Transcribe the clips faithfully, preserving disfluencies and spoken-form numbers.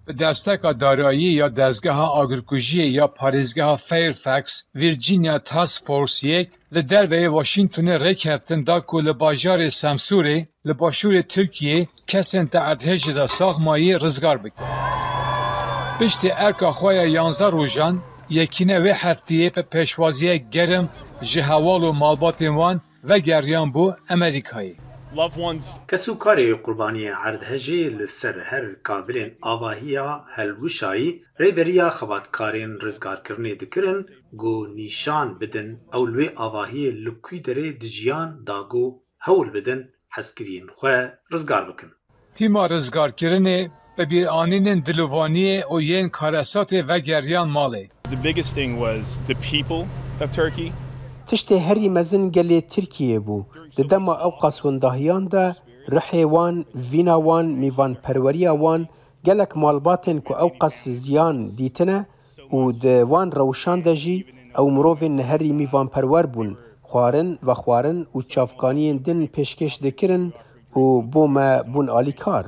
Bi desteka darayî ya dezgeha agirkujiyê ya parêzgeha Fairfax, Virginia Task Force yek li derveyê Washingtonê rêkeftin da ku li bajarê Semsûrê li başûrê Tirkiyê kesên di erdhêjê de saxmayî rizgar bike. Piştî erka xwe ya yanzdeh rojan, yekîne wê heftiyê bi pêşwaziyek germ ji heval û malbatên wan vegeriyan bû Amerîkayê. Loved ones. Kes û karê qurbaniyê erdhejê li ser her kavilên avahiya helwişayî rêberiya xebatkarên rizgarkirinê dikirin ku nîşan bidin ew li wê avahiyê li kwî derê dijiyan da ku hewl bidin hezkiriyên xwe rizgar bikin. Tîma rizgarkirinê bi bîranînên dilovaniyê û yên karesatê vegeriyan malê. The biggest thing was the people of Turkey. Tiştê herî mezin gelê Tirkiyê bû. Di dema ew qas windahiyan de ruhê wan, vîna wan, mîvanperweriya wan gelek malbatên ku ew qas ziyan dîtine û di wan rewşan de jî ew mirovên neherî mîvanperwer bûn, xwarin, vexwarin û çavkaniyên din pêşkêş dikirin û bo me bûn alîkar.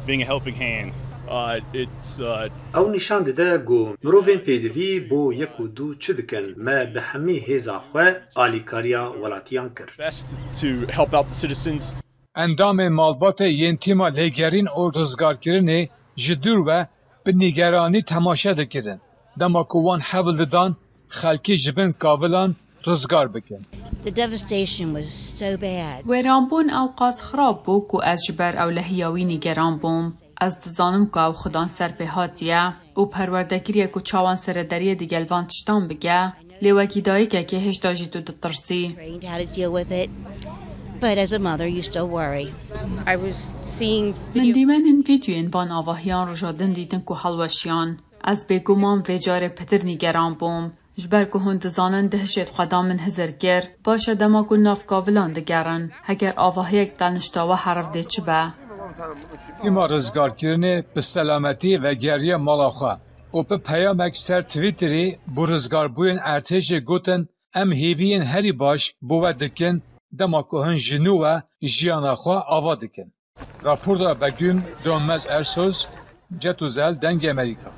Being a helping hand. Uh, it's, uh, Ew nîşan dide ku mirovên pêdivî bo yek û du çi dikin. Me bi hemî hêza xwe alîkariya welatiyan kir. Best to help out the citizens. Endamên malbatê yên tîma lêgerîn û rizgarkirinê ji dûr ve bi nîgeranî temaşe dikirin, dema ku wan hewl didan xelkî ji bin kavilan rizgar bikin. The devastation was so bad. Wêranbûn ew qas xirab bû ku ez ji ber ewlehiya wî nîgeran bûm. Ez dizanim ku ew xudan ser pê hatiye û perwerde kiriye ku çawan serederiyê digel van tiştan bike, lê wekî dayikekê hêşta jî tu ditirsî. Trained how to deal with it, but as a mother, you still worry. I was seeing Min video dîmenên vîdyoyên van avahiyan roja din dîtin ku hilweşiyan. Ez bêguman vê carê pitir nîgeran bûm. Ji ber ku hûn dizanin dihişê xwe da min hizir kir. Baş e dema ku nav kavilan digerin. Heger avahiyek tenişta we heriv dê çi be? Tîma rizgarkirinê bi selametî vegeriye mala xwe û bi peyamek ser Twitterê bo rizgarbûyên erdhêjê gotin, em hêviyên herî baş bo we dikin, dema ku hin ji nû ve jiyana xwe ava dikin. Raporda Begüm Dönmez Ersoz, Cet Özel, Dengê Amerîka.